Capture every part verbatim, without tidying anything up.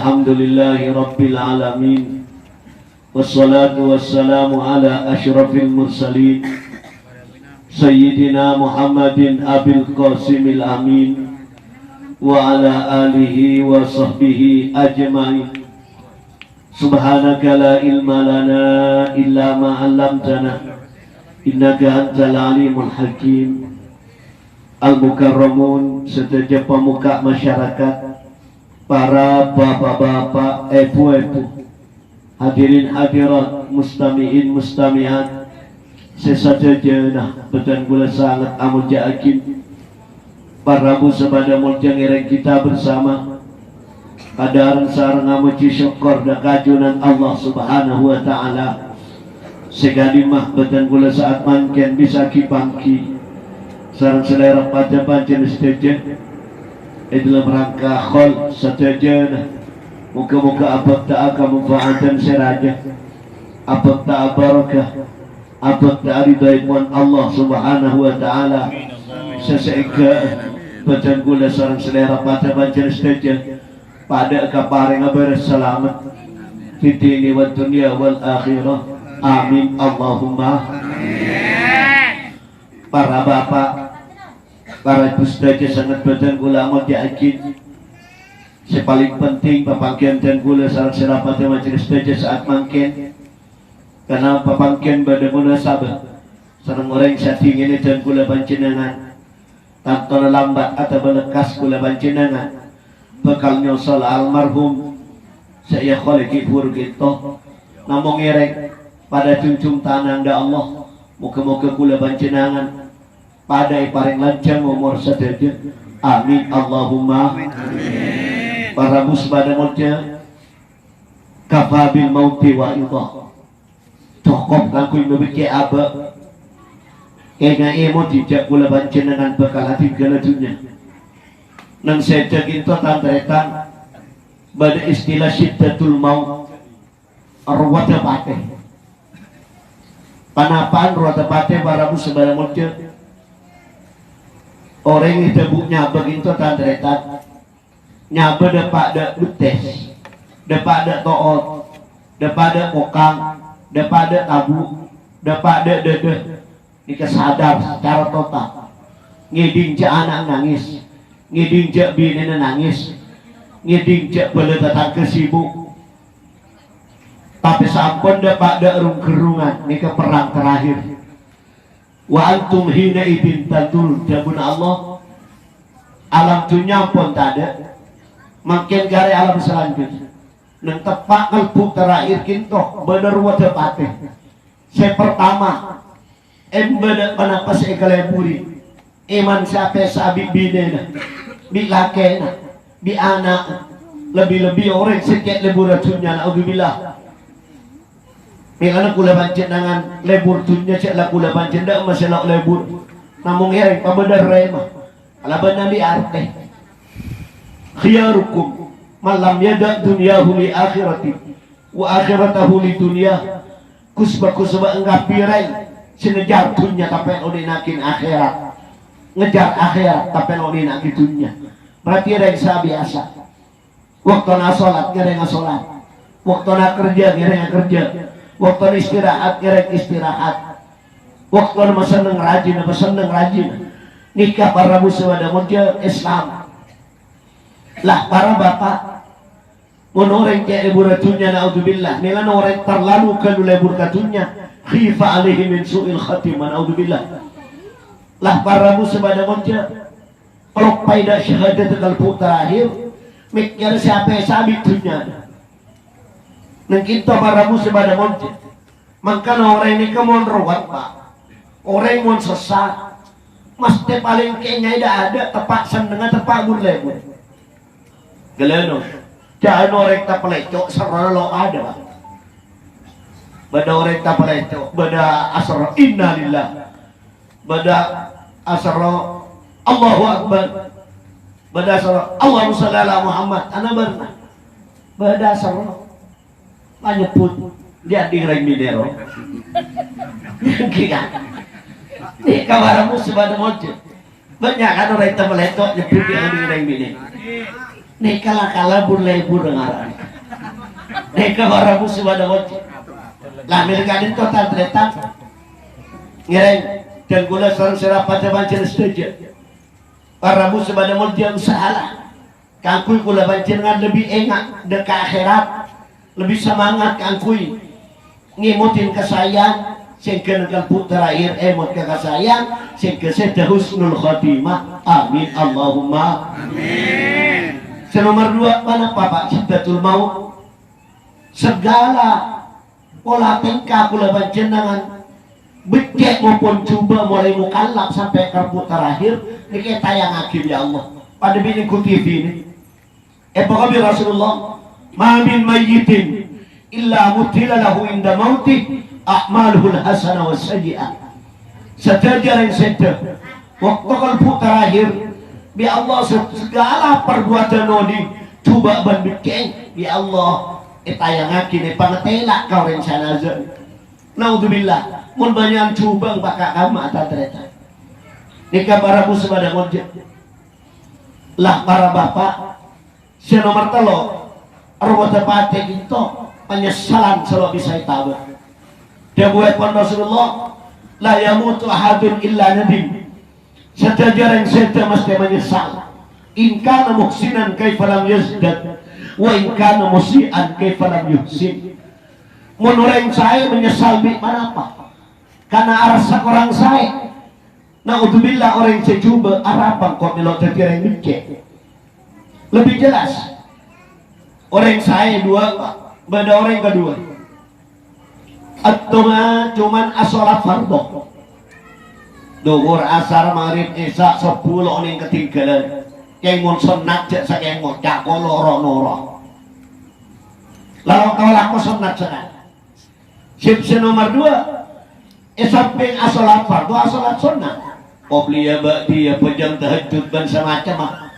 Alhamdulillahirabbil alamin. Wassalatu wassalamu ala asyrafil mursalin, Sayyidina Muhammadin Abil Qasimil Amin, wa ala alihi wa sahbihi ajma'in. Subhanaka la ilma lana illa ma 'allamtana, innaka antal alimul hakim. Al-mukarramun, sadhâjâ pamokka' masyarakat, para bapa'-bapa', èbhu-èbhu, hadirin hadirat, mustami'in mustami'at, sè sadhâjâna bâdhân kaulâ sanget amoljâ'aghi. Para rabu sè padâ moljâ ngèrèng kita bersama, padâ reng-sareng amojhi sokkor dâ' ka Junjungan Allah Subhanahu wa Ta'ala, sè ka'dimma bâdhân kaulâ sa'at mangkèn bisa ghi-pangghi sareng salèra padâ panjhennengngan sadhâjâ è dhâlem rangka khol sadhâjâna. Moghâ-moghâ abhâkta'a kamanfaatan sè rajâ, abhâkta'a barokah, abhâkta'a ridhoèpon Allah Subhanahu wa Ta'ala, sè saèngghâ bâdhân kaulâ sareng salèra padâ panjhennengngan sadhâjâ padâ èkaparènga bârâs salamet fid dini wad dunya wal akhirah. Amin, Allahumma. Para bapa', para èbhu sadhâjâ, sanget bâdhân kaulâ amoljâ'aghi. Sè palèng penting, papangghi'ân dhân kaulâ sareng salèra padâ panjhennengngan sadhâjâ sa'at mangkèn, karna papangghi'ân bâdâ munasabah sareng orèng sè adhingènè dhân kaulâ panjhennengngan. Tantona lambat atabâ lekkas kaulâ panjhennengngan bhâkal nyosol almarhum sè èyakola Ki Buru Kento. Namong ngèrèng padâ junjung tanang dâ' Allah. Moghâ-moghâ kaulâ panjhennengngan padâ èparèng lanjhâng omor sadhâjâ. Amin, Allahumma. Para rabu sè padâ moljâ, kafa bil mauti wa'idha. Cokop kaangghuy mabèkkè abâ'. Ènga'è mon dâ' jhâ' kaulâ panjhennengngan bhâkal adhinggâlâ dhunnya. Neng sèdhâ kento, tan-tarètan, bâdâ istilah syiddatul maut, rowetta patè. Ponapa'an rowetta patè, para rabu sè padâ moljâ? Orèng èdhâbu nyabâ kento, tan-tarètan. Nyabâ dâpa' dâ' bettès, dâpa' dâ' to'ot, dâpa' dâ' kokang, dâpa' dâ' tabu', dâpa' dâ' dâdâ. Nèka sadar sacara total. Ngèdhing jhâ' ana'na nangès, ngèdhing jhâ' binèna nangès, ngèdhing jhâ' bhâlâ tatangghâ sibuk. Tapè sampon dâpa' dâ' rong-gherrongan, nèka perrang terakhir. "Wa antum hina idzin tanzurun," dhâbuna Allah, "alam dhunnya ampon tadâ', mangkèn karè alam salanjhutnya." Neng teppa' kalbu terakhir kento, bâdâ rowetta patè. Sè partama, èmbâ dâ' ponapa sè èkaleburi, èman sè apèsa bi' binèna, bi' lakèna, bi' ana'na, lebbi-lebbi orèng sè cè' lebur dhunnya, naudzubillah. Mèlana kaulâ panjhennengngan lebur dhunnya, cè' la kaulâ panjhennengngan ma' sè lo' lebur. Namong ngèrèng pabâdâ rèma. Kalabân Nabi artè, "Khiyarukum man lam yada' dunyahu li akhirati, wa akhiratahu li dunya." Ghus-bhâghus bâ'na kabbhi rèng sè ngèjhâr dhunnya tapè lo' dina'aghin akhèrat. Ngèjhâr akhèrat tapè lo' dina'aghin dhunnya. Berarti rèng sè abiyasa. Bâktona asolat, ngèrèng asolat. Bâktona akerja, ngèrèng akerja. Bâktona istirahat, ngèrèng istirahat. Bâktona masenneng rajina, masenneng rajina. Nèka para rabu sè padâ moljâ Islam. Lah, para bapa', mon orèng cè' lebur dhunnya, naudzubillah. Mèlana orèng terlalu ghâllu lebur ka dhunnya, khifa alaihi min su'il khatimah, naudzubillah. Lah, para rabu sè padâ moljâ, Kaloppaè dâ' syahadat kalbu terakhir, mèkkèrè sè apèsa bi' dhunnya. Neng kento para rabu sè padâ moljâ. Mangkana orèng nèka mon rowetta, Pak. Orèng mon sassa, mastè palèng kènyaè dâ'-adâ' teppa' sennengnga, teppa' bur-lebur. Ghellâ' no. Jhâ' no orèng tapalèco', serrona lo' adâ', Pak. Bâdâ orèng tapalèco', bâdâ aserro, "Innalillah." Bâdâ aserro, "Allahu Akbar." Bâdâ aserro, "Allahumma shalli ala Muhammad." Ana bârna. Bâdâ aserro, la nyebbhut, "Dhi'-andhi' rèng binè ro?" Ghi' kan? Nèka para rabu sè padâ moljâ. Bânnya' kan orèng tapalèco' nyebbhut dhi'-andhi' rèng binè. Nèka la kalabur-lebur ngarana. Nèka para musibah dâ' ojhâ. La mèlè ka'dinto tan-tarètan. Ngèrèng, dhân kaulâ sareng sèra padâ panjhennengngan sadhâjâ. Para musibah dâ' ojhâ usahalah. Kaangghuy kaulâ panjhennengngan lebbi enga' dâ' ka akhèrat. Lebbi semangat kaangghuy ngèmodhi kasaèyan, sèngghâ nèng kalbu terakhir èmot ka kasaèyan, sèngghâ sèdhâ husnul khotimah. Amin, Allahumma. Amin. Sè nomer duwâ', ponapa, Pak? Syiddatul maut. Segala pola tèngka kaulâ panjhennengngan, beccè' maupun jhubâ' molaè mokallaf sampè' kalbu terakhir, nèka ètayangaghi bi' Allah. Padâ bi' nèngghu T V nè. Èpakabir Rasulullah, "Ma min mayyitin illa muthila lahu inda mautih a'maluhul hasanah was sayyi'ah." Sadhâjâ rèng sèdhâ, bâkto kalbu terakhir, bi' Allah se-, segala perbuatan odi, jhubâ' bân beccè', bi' Allah ètayangaghi nè pangatèla ka orèng sè nazâ. Naudzubillah, mon bânnya'an jhubâ' bâkal kamma tan-tarètan. Nèka para musibah dâ' ojhâ. La para bapa', Sè nomer tello', arwada patè ghânto, panyessalan sè lo' bisa ètabâ'. Dhâbuèpon Rasulullah, "La yamutu ahadun illa nadim." Sadhâjâ rèng sèdhâ mastè manyessal. "In kana muhsinan kaifa lam yazdad, wa in kana musi'an kaifa lam yuhsin." Mon orèng saè manyessal bi' ponapa? Karna arassa korang saè. Naudzubillah, orèng sè jhubâ' arapa engko' mèlo dhâddhi orèng beccè'? Lebbi jelas, orèng saè duwâ', bâdâ orèng kaduwâ. Ètongnga coma asholat fardhu. Dhuhur, asar, maghrib, isya, sobbhu lo' onèng katinggalan. Kèng mon sonnat jhâ' sakèng ngoca' kolo ro-noro. Lalo kalako sonnat sennat. Sip sè nomer duwâ', è sampèng asholat fardhu, asholat sonnat. Qobliyah, ba'diyah, abhâjâng tahajjud bân samacemma.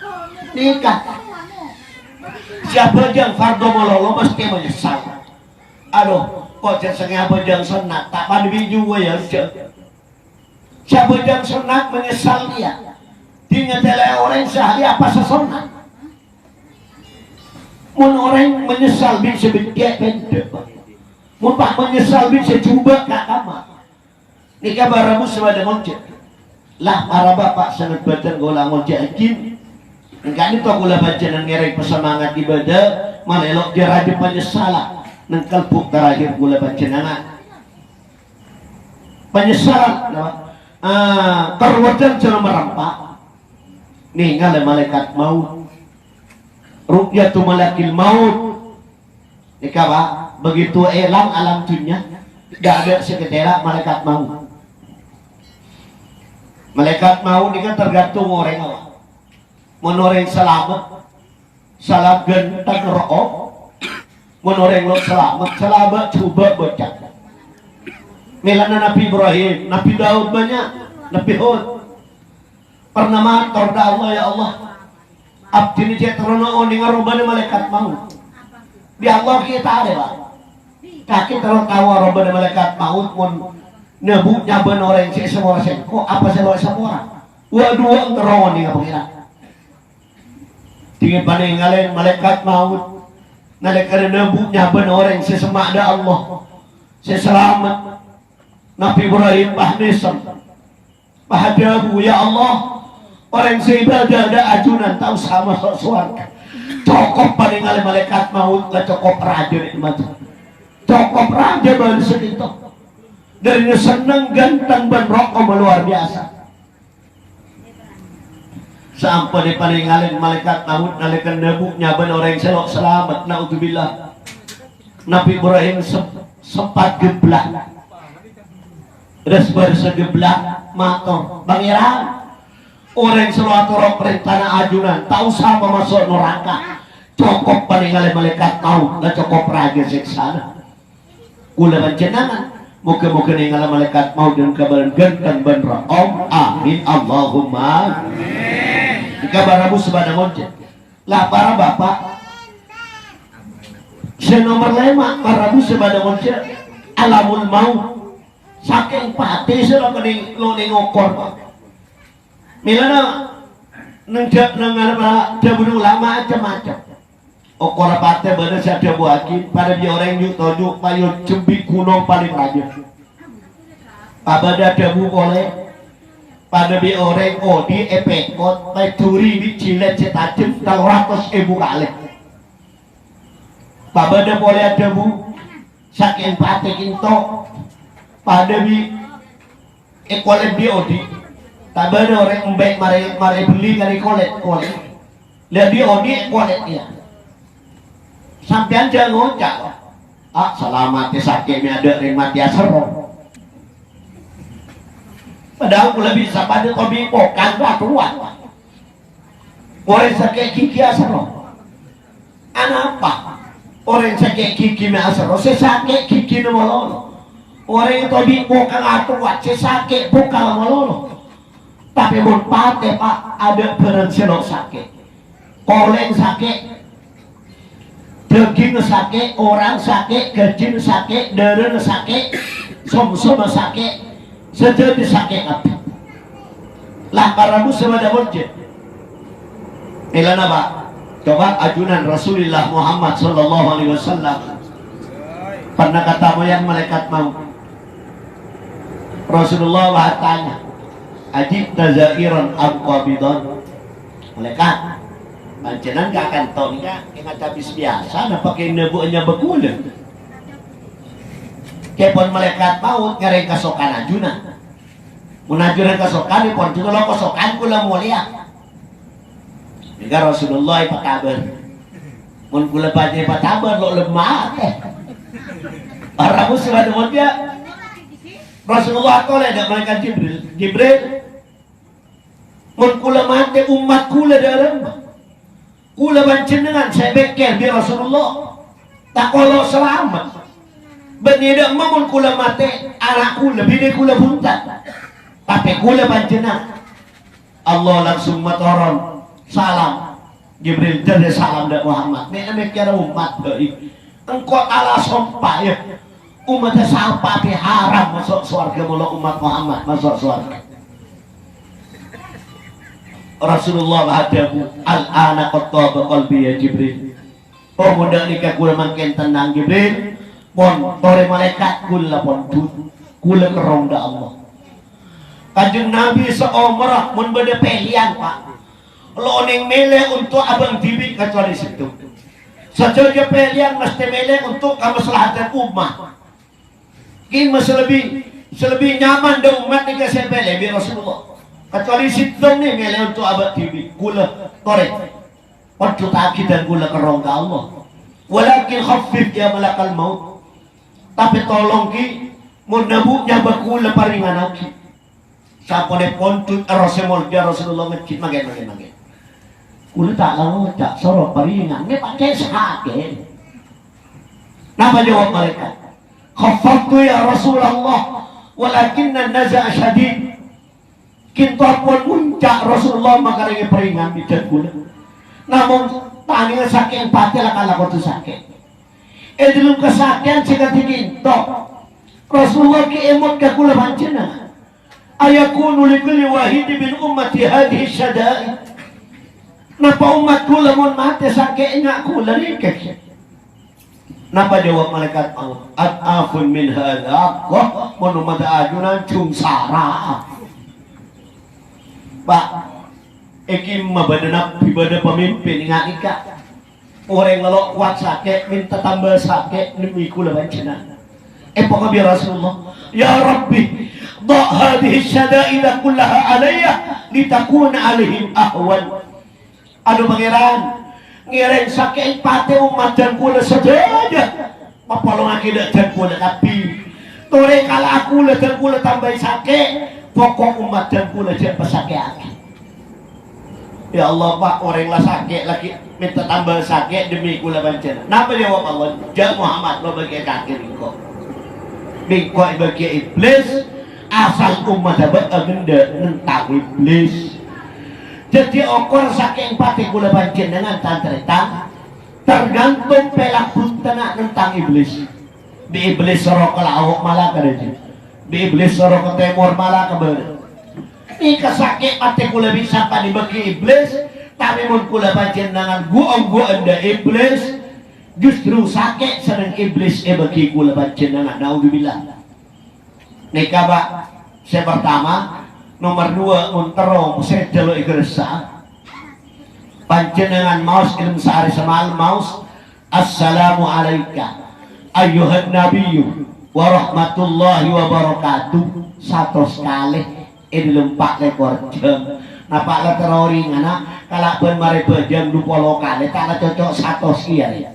Nèka. Sè abhâjâng fardhu malolo mastè manyessal. Adhu, kok jhâ' sengngè abhâjâng sonnat, ta' padâ bi' jhuwâ ya, jhâ'. Sè abhâjâng sonnat manyessal kèya. Ding ngatèla'è orèng sè ahli apowasa sonnat. Mon orèng manyessal bi' sè beccè' pendek, Pak. Mon pas manyessal bi' sè jhubâ' ka kamma. Nèka bârâmma sè padâ monjhâ. La, para bapa' sanget bâdân kaulâ monjhâ aghin. Èngka'na to kaulâ panjhennengngan ngèrèng pasemangat ibadah, malè lo' jâ-rajâ panyessala neng kalbu terakhir kaulâ panjhennengngan. Panyessalan, napa? Ah, karowadhân jhâ' marempa. Nèngalè malaèkat maut. Ru'yatu malakil maut. Nèka, Pak, begitu èlang alam dunya, dâ' adâ' sè katèla malaèkat maut. Malaèkat maut nèka tergantung orèng, Pak. Mon orèng salamet, salam ghântheng ro'om. Mon orèng lo' salamet, salamet jhubâ' bâca. Mèlana Nabbhi Ibrahim, Nabbhi Daud bânnya', Nabbhi Hud. Pernah mator dâ' Allah, "Ya Allah, abdhina cè' terro onènga robâna malaèkat maut." Bi' Allah ghi' ètarè, Pak. Kakè terro tao robâna malaèkat maut mon nabuk nyabâna orèng sè èsapora sèngko', apa sè lo' èsapora? Wa duwâ' terro onènga Pangèran. Dingèn panèngalè malaèkat maut. Nalèkana nabuk nyabâna orèng sè semma' dâ' Allah, sè salamet. Nabbhi Ibrahim pas nèsem. Pas adhâbu, "Ya Allah, orèng sè ibadah dâ' ajunan ta' osa maso' sowarghâ. Cokop panèngalè malaèkat maut, la cokop rajâ nè'mat. Cokop rajâ bân sakènto." Dârina senneng, ghântheng, bân ro'omma lowar biyasa. Saamponna panèngalè malaèkat maut nalèkana nabuk nyabâna orèng sè lo' salamet, naudzubillah. Nabbhi Ibrahim sem-, sempat ghâbla. Res-bârsa ghâbla, mator, "Pangèran, orèng sè lo' atoro' parèntana ajunan, ta' osa mamaso' naraka. Cokop panèngalè malaèkat maut, la cokop rajâ sèksana." Kaulâ panjhennengngan, moghâ-moghâ nèngala malaèkat maut dâlem kabâdâ'ân ghântheng bân ro'om. Amin, Allahumma. Èngka'na para rabu sè padâ monjhâ. La, para bapa', sè nomer lèma', para rabu sè padâ monjhâ, alamul maut. Sakèng patè sè lo' kènè-, lo' nèng okor, Pak. Mèlana Neng ja-, neng apa, dhâbuna ulama macem-macem. Okolla patè bâdâ sè adhâbuwâghi, padâ bi' orèng nyu'-tonyu' payu jembi' ghunong palèng rajâ. Pabâdâ adhâbu polè, padâ bi' orèng odi' èpèkot, paèduri bi' jilèd sè tajhem tello ratos èbu kalè. Pabâdâ polè adhâbu, sakèng patè kènto, padâ bi' èkolèt bi' odi'. Ta' bâdâ orèng embè' marè, marè bellî kalè kolèt, kolèt. Lè bi' odi' èkolèt kèya. Sampèyan jhâ' ngoca', "Ah, salamat sakè' mè' adâ' rèng matè aserro." Padahal kaulâ bisa padâ tobi' pokal bâtowan. Orèng sakè' ghighi aserro. Anapa? Orèng sakè' ghighi mè' aserro, sè sakè' ghighina malolo. Orèng tobi' pokal atowa, sè sakè' pokalla malolo. Tapè mon patè, Pa', adâ' bhârâng sè lo' sakè'. Kolèng sakè', dhâghing sakè', orang sakè', ghâjhina sakè', dârâna sakè', somsomma sakè', sadhâjâ sakè' kabbhi. La, para muslim padâ monjhâ. Mèlana, Pa', coba ajunan Rasulullah Muhammad sallallahu alaihi wasallam pernah katamoyan malaèkat maut. Rasulullah wah tanya, "Aji'ta za'iran am qabidan?" "Malaèkat, panjhennengngan ka kanto nèka kèng atabis biyasa, napa kèng nèbhuwâ nyabâ kaulâ?" Kèpon malaèkat maut ngèrèng kasokan ajunan. Mon ajunan kasokan, èpon jhuto lo' kasokan kaulâ molèya. Nèka Rasulullah èpatabâr. Mon kaulâ bâjâ èpatabâr, lo' lemma. Para muslim padâ monjhâ. Rasulullah atolè dâ' malaèkat Jibril. "Jibril, mon kaulâ matè, ommat kaulâ dâ' remma? Kaulâ panjhennengngan sè èpèkkèr bi' Rasulullah. Ta' kolo salamet. Bânnè dâ' emma mon kaulâ matè, ana' kaulâ, binè kaulâ bunta. Tapè kaulâ panjhennengngan." Allah langsung matoron salam. Jibril dâddhi salam dâ' Muhammad. Mè' èmèkkèr ommat bhâi. Engko' tala sompa, yâ. Ommatta sapa bhâi haram maso' sowarghâ, molo ommat Muhammad maso' sowarghâ. Rasulullah adhâbu, "Al-ana qad thaba qalbi ya Jibril." Oh, mon dâ' nèka kaulâ mangkèn tennang, Jibril. Pon torè malaèkat, kaulâ pon dhu-, kaulâ kerrong dâ' Allah. Kanjeng Nabi saomorra mon bâdâ pèlèyan, Pa', lo' onèng mèlè onto' abâng dhibi' kacowalè sèttong. Sadhâjâ pèlèyan mastè mèlè onto' kamaslahadhân ommat. Kèng ma' sè lebbi, sè lebbi nyaman dâ' ommat nèka sè èpèlè bi' Rasulullah. Kacowalè sèttong nè mèlè onto' abâ' dhibi', kaulâ torè. Pondhutaghi dhân kaulâ kerrong ka Allah. Walakin khaffif ya malakal maut. Tapè tolong, Ki, mon nèbhuwâ nyabâ kaulâ parèngannaghi. Saponè pondhut, ros sè molja Rasulullah ngejjhit, "Mangkèn, mangkèn, mangkèn. Kaulâ ta' la ngoca' soro parèngan, mè' paccè' sakè'." Napa jawab malaèkat? "Khaffaftu ya Rasulullah, walakinnan naza'a syadid." Kènto pon ngonca' Rasulullah makarèngè parèngan bi' dhân kaulâ. Namong tanèngnga sakè'en patè la kala kodhu sakè'. È dhâlem kasakè'an sè kadhi kènto, Rasulullah ghi' èmot ka kaulâ panjhennengngan. "Ayakunu li kulli wahidin min ummati hadhihi syada'id?" Napa ommat kaulâ mon matè sakè' enga' kaulâ nèka? Napa jawab malaèkat Allah? "Ad'afun min hadza." Wah, mon ommatta ajunan jhung sara. Pa', è kèmma bâdâ nabbhi, bâdâ pamimpin, enga' nèka. Orèng lo' kowat sakè', mènta tamba sakè' dhemmi kaulâ panjhennengngan. Èpakabâr Rasulullah, "Ya Rabbi, dha' hadhihi syada'ida kullaha alayya litakuna alaihim ahwan." Adhu Pangèran, ngèrèng sakè'en patè ommat dhân kaulâ sadhâjâ. Papolongaghi dâ' dhân kaulâ kabbhi. Torè kala'a kaulâ dhân kaulâ tambâi sakè', pokok ommat dhân kaulâ jhâ' pasakè'aghi. Ya Allah, Pa', orèng la sakè' laghi' mènta tamba sakè' dhemmi kaulâ panjhennengngan. Napa jawab Allah? "Jhâ' Muhammad, lo' bâgiyâ kakè bi' engko'. Bi' engko' èbâgiyâ Iblis, asal ommatta bâ'na ghândhâ' nèntang Iblis." Dhâddhi, okor sakè'en patè kaulâ panjhennengngan, tan-tarètan, tergantung pèlak bhuntenna nèntang Iblis. Bi' Iblis soro ka lao' mala ka dhâjâ. Bi' Iblis soro ka tèmor mala ka bârâ'. Nèka sakè' patè kaulâ bi' sampèyan èbâghi Iblis, tapè mon kaulâ panjhennengngan ghu-ongghuwân dâ' Iblis, justru sakè' sareng Iblis èbâghi kaulâ panjhennengngan. Naudzubillah. Nèka, Pak, sè partama, nomer duwâ', mon terro sèdhâ lo' èkarassa. Panjhennengngan maos è dâlem saarè samalem maos, "Assalamu alaika ayyuhan nabiyyu wa rahmatullahi wa barakatuh," satos kalè è dâlem pa' lèkor jam. Napa' la terro rèngana, kalabân marè bâjâng du polo kalè, ta' la cocok satos kèya, rè.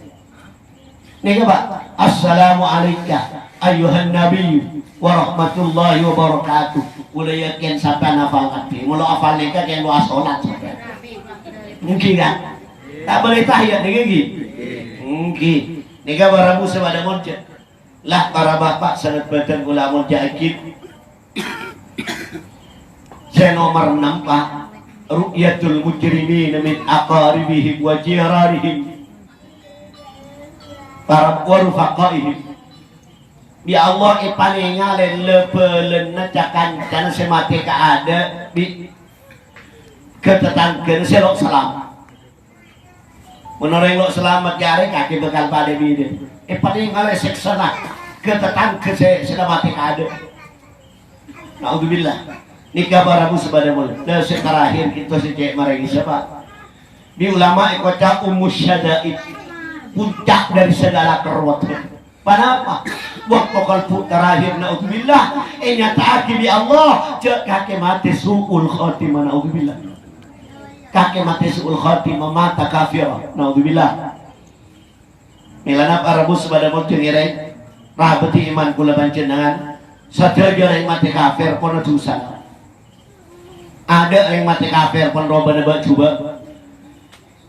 Nèka, Pak, "Assalamu alaika ayyuhan nabiyyu wa rahmatullahi wa barakatuh." Kaulâ yakin sampèyan hafal kabbhi. Molo hafal nèka kèng lo' asolat sampèyan. Èngghi, kan? Ta' bâli tahiyat nèka, èngghi? Èngghi. Nèka para rabu sè padâ monjhâ. Lah, para bapa' sanget bâdân kaulâ amonjhâ'aghi. Sè nomer ennem, Pak, ru'yatul mujrimina min aqaribihim wa jiranihim. Para wa rufaqaihim. Ya Allah, èpanèngalè la-bâlâna ca-kancana sè matè kaadâ' bi' ka tatangghâna sè lo' salamet. Mon orèng lo' salamet jârèya kakè bhâkal padâ bidhâ. Èpanèngalè sèksana ka tatangghâ sè, sè la matè kaadâ'. Naudzubillah. Nèka para rabu sè padâ molja. Nah, sè terakhir kèto sè cè' marèngè sapa? Bi' ulama èkoca' ummus syada'id. Puncak dari segala kerowat. Ponapa? Bâkto kalbu terakhir, naudzubillah, ènyata'aghi bi' Allah, jâ' kakè matè su'ul khatimah, naudzubillah. Kakè matè su'ul khatimah, mata kafir, naudzubillah. Mèlana para rabu sè padâ molja ngèrèng, rabâdhi iman kaulâ panjhennengngan, sadhâjâ rèng matè kafir pona dhusa. Adâ' rèng matè kafir pon robâna bâ'-jhubâ'.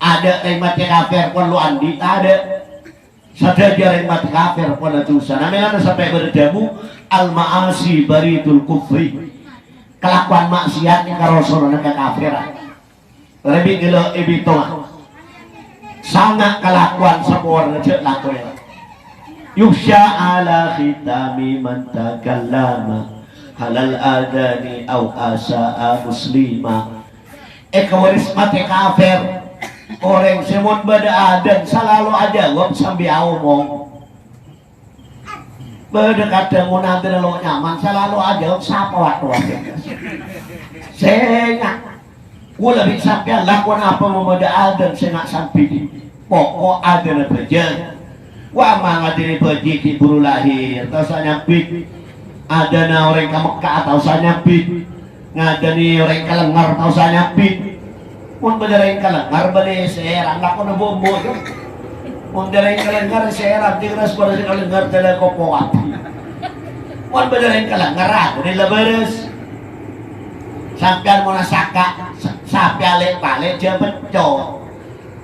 Adâ' rèng matè kafir pon lo' andi', tadâ'. Sadhâjâ rèng matè kafir pona dhusa. Nah, mèlana sampè' bâdâ dhâbu, "Al-ma'asi baridul kufri." Kalakowan maksiat nèka roso'na kakafiran. Lebbi ghellu' èbitonga. Sanga' kalakowan saporana jâ' lakonè. "Yuhsya ala khitami man takallama halal adani au asa'a muslima." Èkawaris matè kafir. Orèng sè mon bâdâ adân salalu ajâwâb sambi aomong. Bâdâ kadhâng mon adânna lo' nyaman, salalu ajâwâb, "Sapa wa'-towa sè?" Sènga'. Kaulâ bi' sampèyan lakona apa mon bâdâ adân sènga' sambi? Poko' adânna bâjâ. Wa' ma ngadânè bâjâ ghi' buru lahir, ta' osa nyambi. Adânna orèng ka Mekkah, ta' osa nyambi. Ngadânè orèng kalènger ta' osa nyambi. Mon bâdâ orèng kalènger bâli sèram lakona bombo, yâ. Mon bâdâ orèng kalènger sèram, jâ' ras bâdâ sè kalènger dâlâ kopo ati. Mon bâdâ orèng kalènger, aku nè la bârâs. Sampèyan mon asaka, sa-, sapè alè'-palè' jâ' peccot.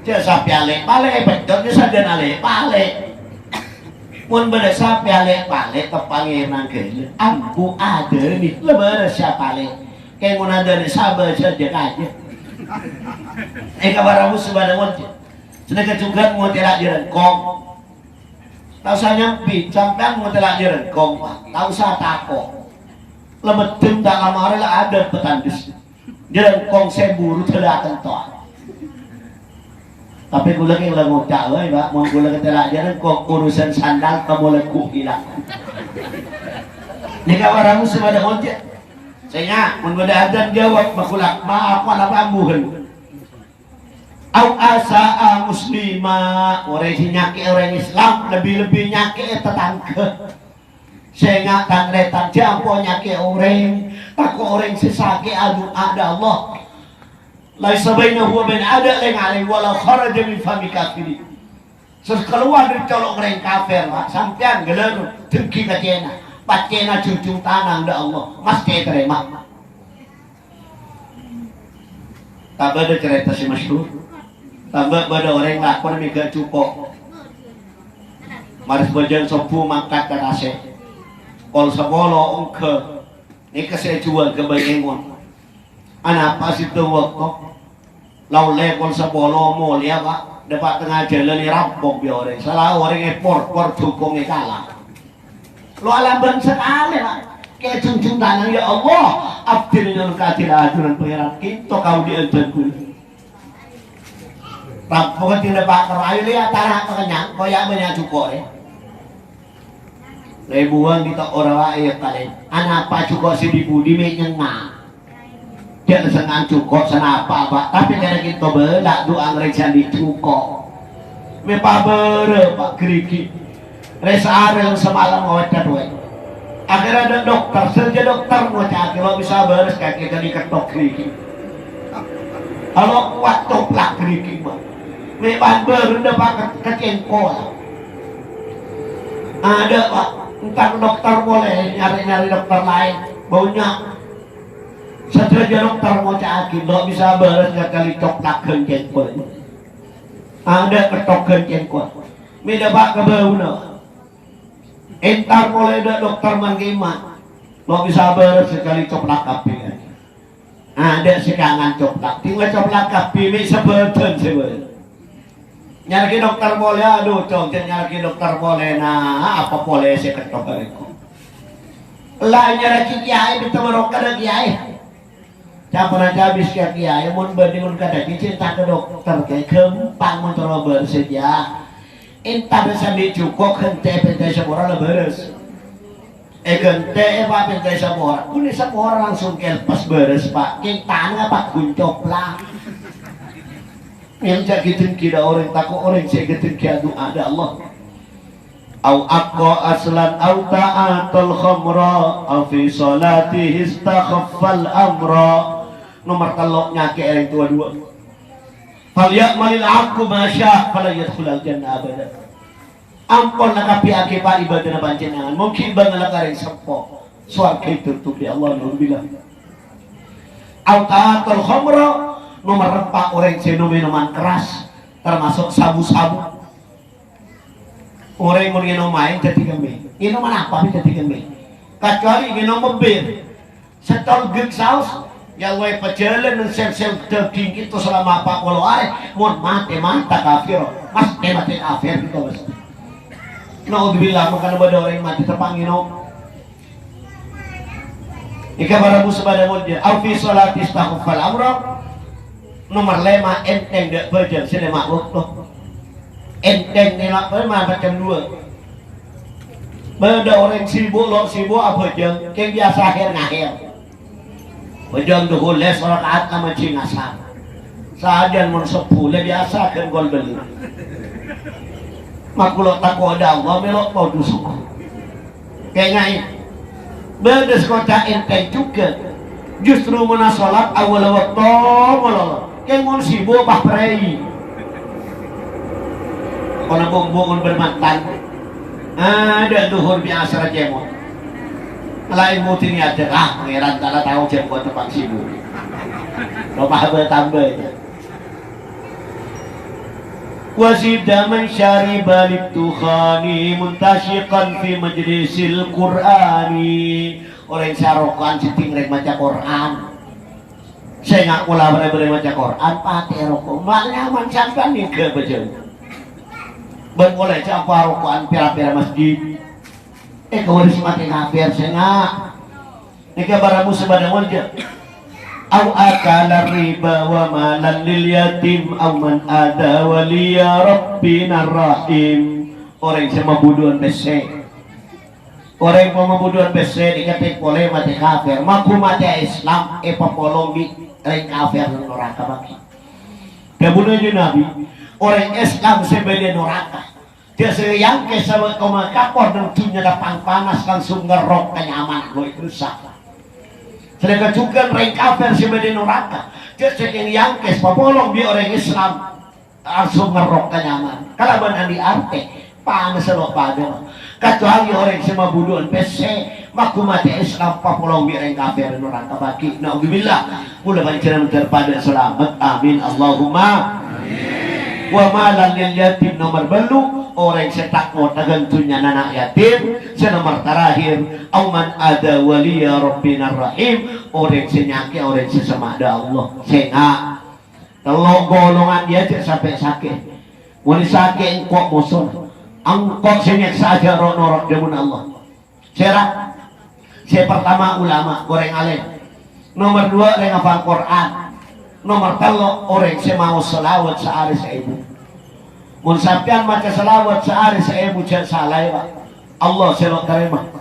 Jâ' sapè alè'-palè' peccot, jâ' sajân alè'-palè'. Mon bâdâ sapè alè'-palè' ka Pangèran ghellâ', ambu adânè, la bârâs sè apalè'. Kèng mon adânè sabâ jâ' kajâ. Èka para rabu sè padâ monjhâ. Sanèka jhughân mon tèla' jârângkong. Ta' osa nyambi, sampèyan mon tèla' jârângkong, Pak. Ta' osa tako'. La mèddhâng ta' la marè la adâ' patandhâs. Jârângkong sè buru dâlâ atentowa. Tapè kaulâ kèng la ngoca' bhâi, Pak, mon kaulâ katèla' jârângkong, urusan sandal tamo lagghu' ilang. Nèka para rabu sè padâ monjhâ. Sènga', mon bâdâ adân jâwâb, makulak, maaf, wala pambuhân. Au asa'a muslima, orèng sè nyakè'è orèng Islam, lebbi-lebbi nyakè'è tatangghâ. Sènga' tan-tarètan jâ' ampo nyakè'è orèng, tako' orèng sè sakè' adu'a dâ' Allah. Laisa bainahu wa bain adâ' leng-aleng walau kharaja min fami kafirin. Sè kalowar dâri colo' orèng kafir, Pak, sampèyan ghellâ' denggi ka cèna, pas cèna jhunjhung tanang dâ' Allah, mastè ètarèma. Ta' bâdâ carèta sè masyhur. Tamba bâdâ orèng lakona mèghâ' jhuko'. Marè sambhâjâng sobbhu mangkat ka tasè'. Kol sapolo ongghâ. Nèka sè èjhuwâl ghâbây èngon. Anapa sèttong bâkto? La ollè kol sapolo molèya, Pak. Dâpa' tengnga jhâlân èrampok bi' orèng. Sala orèng èporpor, dhukong èkala. Lo' alambân sakalè, Pak. Kè junjung tanang, ya Allah, abdhina nyo'on kaadil ajunan Pangèran, kènto kaodi'ân dhân kaulâ. Rampong dinna' pa' karo, ayo lè' tara' pakennyang, koya' bânnya' jhuko' rè. Lè' buwâng ghita' ora wae ya kalè. Anapa jhuko' sè dhi-budhi mè' nyengnga'? Jhâ' sènga' jhuko' sanapa, Pa', tapè kèra kènto bâlâ du'a ngarèng sè andi' jhuko'. Mè' pabârâ, Pa', ghârighi'. Rè saarè samalem ngowet ka duwâ'. Akhèrra dâ' dokter, sè jâ dokter ngoca'aghi lo' bisa bârâs kakè kadi kettok ghârighi'. Alo kowat coplak ghârighi', Pa'. Mè' bân bârâ dâpa' ka, ka cèngkol. Adâ', Pa'. Entar dokter polè, nyarè-nyarè dokter laèn. Bânnya'. Sadhâjâ dokter ngoca'aghi, lo' bisa bârâs kakali coplak ghân cèngkol. Adâ' kettok ghân cèngkol. Mè' dâpa' ka bâuna. Entar polè dâ' dokter man-kèman. Lo' bisa bârâs sakali coplak kabbhi. Adâ' sè kangan coplak. Tinggal coplak kabbhi mè' sabâdhân sè bârâs. Nyarè'aghi dokter polè, adu, Cong, jhâ' nyarè'aghi dokter polè, na, apa polè sè kettok rèko. La nyarè'aghi kèyaè, minta barokah dâ' kèyaè. Campur aja bis ka kèyaè, mon bâdhi mon kadhâddhi cinta ka dokter, kè ghâmpang mon terro bârâs, ya. Entar sè andi' jhuko' ghântè pèntè sapora la bârâs. Èghântè, Pa', pèntè sapora. Kulâ sapora langsung kèlpes bârâs, Pa'. Kèng tanang apa ghun coplak. Yang jâ' ghi-dengnghi dâ' orèng, tako' orèng sè ghi-dengnghi adu'a dâ' Allah. Au aqqa aslan au ta'atal khamra, au fi sholatihi istakhaffal amra. Nomer tello' nyakè'è rèng towa duwâ'. Falya'malil 'aqqu ma sya', falan yadkhulal jannah abada. Ampon la kabbhiyâghi pa' ibâdâna panjhennengngan, mon ghi' bângalla ka rèng sempo. Sowarghâ ètotobhi Allah, naudzubillah. Au ta'atal khamra, nomer empa' orèng sè nom-ènoman keras, termasuk sabu-sabu. Orèng mon ngènom aèng dhâddhi kemmè. Ngènom apa mè' dhâddhi kemmè? Kacuali ngènom bir. Setol gek saos, ya Allah, pajhâlân neng sel-sel dhâghing kèto salama pa' polo arè, mon matè mata kafir, mastè matè kafir kèto, Mas. Naudzubillah, mangkana bâdâ orèng matè teppa' ngènom. Èka para musibah molja, au fi sholati istakhaffal amra. Nomer lèma', ènthèng dâ' bhâjâng sè lèma' bâkto. Ènthèng nèla' bâ-, macem duwâ'. Bâdâ orèng sibuk, lo' sibuk abhâjâng, kèng biyasa hèr-ngahèr. Bhâjâng dhuhur lè' saraka'at, la majhi' asar. Sajân mon subuh lè' biyasa ghân kol bâllu. Makulâ tako' dâ' Allah mèlo' todus. Kènga'è, bâdâ sè koca' ènthèng jhughân. Justru monna sholat awwal bâkto malolo. Kèng mon sibuk pas prèi. Pona bung-bungon bermantan. Adâ' dhuhur bi' asar cèmot. Laèn mudin nyater, ah, Pangèran ta' la tao jhâ' engko' teppa' sibuk. Lo' pas bâ-, tambâi. Wa zida man syariba lid-dukhani muntasyiqan fi majlisil Qur'ani. Orèng sè aroko'an sè dhing rèng maca Qur'an. Sènga' pola bârâ-bârâ maca Qur'an, patè roko'. Ma' nyaman sampèyan nèka bhâjâng. Bân polè jhâ' aroko'an pèra-pèra masjid. Èkawaris matè kafir, sènga'. Nèka para musibah molja. Au akala riba wa malan lil yatim, au man adha waliya rabbina rahim. Orèng sè mabudhuwân pèssè. Orèng pamabudhuwân pèssè nèka polè matè kafir. Magu matè Islam èpapolong bi' rèng kafir neng noraka bâgi. Dhâbuna Nabi, orèng Islam sè bâdâ noraka. Jhâ' sè èyangkès sabâ' koma kapor neng dhunnya teppa' panas langsung ngerrok ka nyaman, lo' èdusa. Salèka jhughân rèng kafir sè bâdâ noraka. Jhâ' sè èyangkès papolong bi' orèng Islam langsung ngerrok ka nyaman. Kalabân andi' artè, panas lo' padâ. Kacuali orèng sè mabudhuwân pèssè, magu matè Islam papolong bi' rèng kafir noraka bâgi. Naudzubillah. Kaulâ panjhennengngan ter padâ salamet. Amin. Allahumma. Wa malan lil yatim, nomer bâllu', orèng sè tako' taghân dhunnyana na' yatim, sè nomer terakhir, au man adha waliya rabbina rahim, orèng sè nyakè' orèng sè sèma'dhâ Allah. Sènga'. Tello' golongan jiyâ jhâ' sampè' sakè'. Mon sakè' engko' mosona. Engko' sè nyèksa jhâ' ro'-noro' dhâbuna Allah. Sèra. Sè pertama ulama, orèng alèm. Nomer dua, orèng hafal Qur'an. Nomer tello', orèng sè maos shalawat saarè saèbu. Mon sampèyan maca shalawat saarè saèbu, jhâ' salaè, Pak. Allah sè lo' tarèma.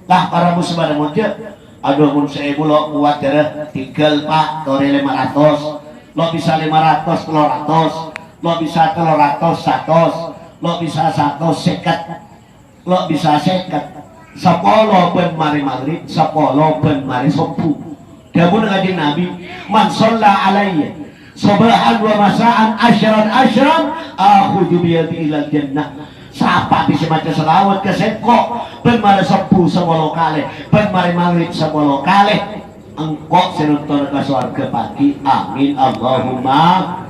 Lah, para muslimin, mon jhâ', adhu, mon saèbu lo' kowat, jârèya tèngghâl, Pak, torè lèma ratos. Lo' bisa lèma ratos, tello ratos. Lo' bisa tello ratos, satos. Lo' bisa satos sèket. Lo' bisa sèket. Sapolo bân marè maghrib, sapolo bân marè sobbhu. Dhâbuna Kanjeng Nabi, "Man shalla alayya shabahan wa masa'an asyran asyran, akhudhu biyadihi ilal jannah." Sapa bi' sè maca shalawat ka sèngko', bân marè sobbhu sapolo kalè, bân marè maghrib sapolo kalè, engko' sè nonton ka sowarghâ paghi'. Amin, Allahumma.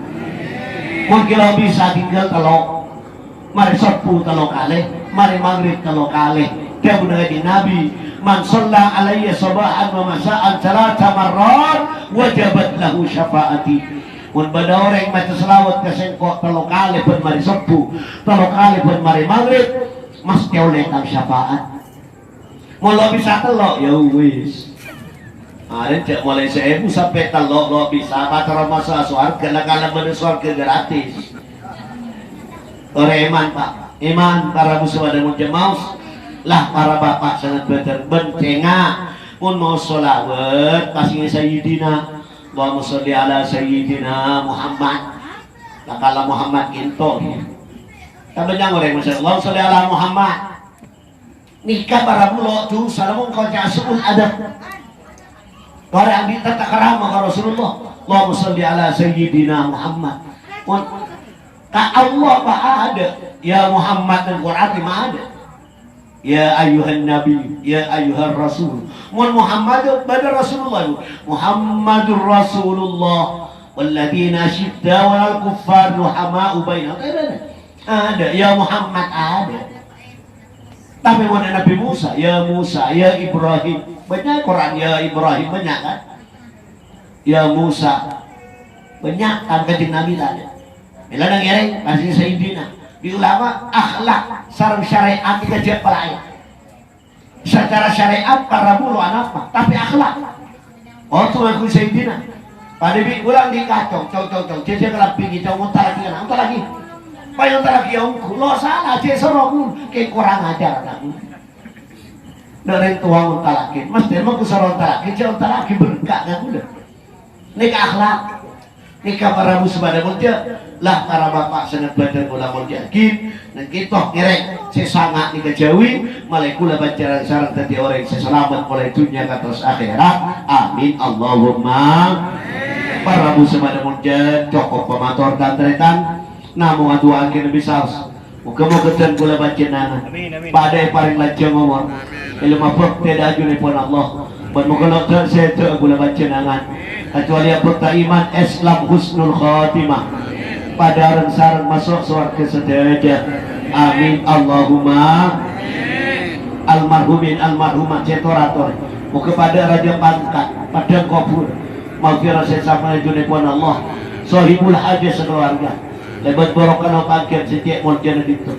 Mon ghellâ' bisa tèngghâl tello'. Marè sobbhu tello kalè, marè maghrib tello kalè. Dhâbuna Kanjeng Nabi, "Man shalla alayya shabahan wa masa'an thalatha marrat, wajabat lahu syafa'ati." Mon bâdâ orèng maca shalawat ka sèngko' tello kalè bân marè sobbhu, tello kalè bân marè maghrib, mastè ollè tang syafaat. Mon lo' bisa tello', ya wis. Arèya jhâ' molaè saèbu sampè' tello' lo' bisa, patara maso' sowarghâ, la kalabân sowarghâ gratis. Torè èman, Pak. Èman, para muslimin, mon jhâ' maos. Lah, para bapa' sanget bhâdhân, bân cènga'. Mon maos shalawat, pas ngè Sayyidina. Allahumma shalli ala Sayyidina Muhammad. La kala Muhammad ghânto. Tambâ nyang orèng maca, "Allahumma shalli ala Muhammad." Nèka para bulâ dhusa, namong kanca su'ul adab. Para andi' tata krama ka Rasulullah. Allahumma shalli ala Sayyidina Muhammad. Mon ka Allah ma' adâ', ya Muhammad neng Qur'an ma' adâ'. Ya ayyuhan nabi, ya ayyuhar rasul. Mon Muhammad bâdâ Rasulullah. Muhammadur Rasulullah. Walladzina asyidda'u 'alal kuffar ruhama'u bainahum. Adâ', ya Muhammad adâ'. Tapè mon Nabi Musa, ya Musa, ya Ibrahim. Bânnya' Qur'an, ya Ibrahim, bânnya' kan? Ya Musa. Bânnya' kan Kanjeng Nabi tanya. Mèla nangèrèng, masih Sayyidina. Di ulama, akhlak sareng syarè'at nèka jhâ' palaè. Secara syarè'at para bulâ anapa, tapè akhlak. Oh, tuh aku Sayyidina. Padâ bi' ulang di kacong, cong, cong, cong. Jhâjhâ kalambhi, cong, onta lagi, kan? Onta lagi. Payu onta lagi, ya, ongghu. Lo' sala, jhâ' soro aku. Kè kurang ajar, aku. Dâ' rèng towa onta lagi. Mastè mangko soro onta lagi, jhâ' onta lagi berkat, aku, dâ. Nèka akhlak. Nèka para muslimin, mon jhâ'. Lah, para bapa' sanget bhâdhân, kaulâ molja'aghi. Nèng kèto ngèrèng sè sanga' nèka jhâwi, malaè kaulâ panjhennengan sareng dhâddhi orèng sè salamet molaè dhunnya kantos akhèrat. Amin, Allahumma. Para muslimin, mon jhâ', cokop pamator tan-tarètan. Namong adu'aaghi Nabi Saus. Moghâ-moghâ dhân kaulâ panjhennengan Amin, amin. Padâ èparèng lanjhâng omor. Èlmo abhâktè dâ' ajunèpon Allah. Bân moghâ lo' dâ' sèdhâ kaulâ panjhennengan. Kacuali abhâkta iman, Islam, husnul khotimah. Padâ rèng-sarèng maso' sowarghâ sadhâjâ. Amin. Allahumma. Almarhumin, almarhumat, sè tor-ator. Moghâ padâ rajâ pangkat, padâ kobhur. Maghfirah sè sampèyan ajunèpon Allah. Sohibul hajat sakaluarga. Lèbât barokana pangghiyân sè cè' moljâna ghânto.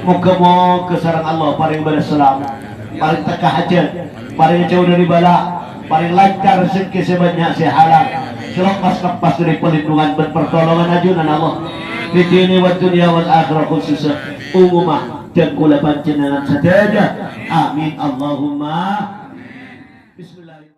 Moghâ-moghâ sareng Allah parèng bâdâ salamet, parèng tekka hajat, parèng jhâu dâri bâlâ, parèng lancar rejhekkè sè bânnya' sè halal, sè loppas-loppas dâri perlindungan bân pertolongan ajunan Allah. Fid dini wad dunya wal akhirah khususnya umumah dhân kaulâ panjhennengan sadhâjâ. Amin Allahumma.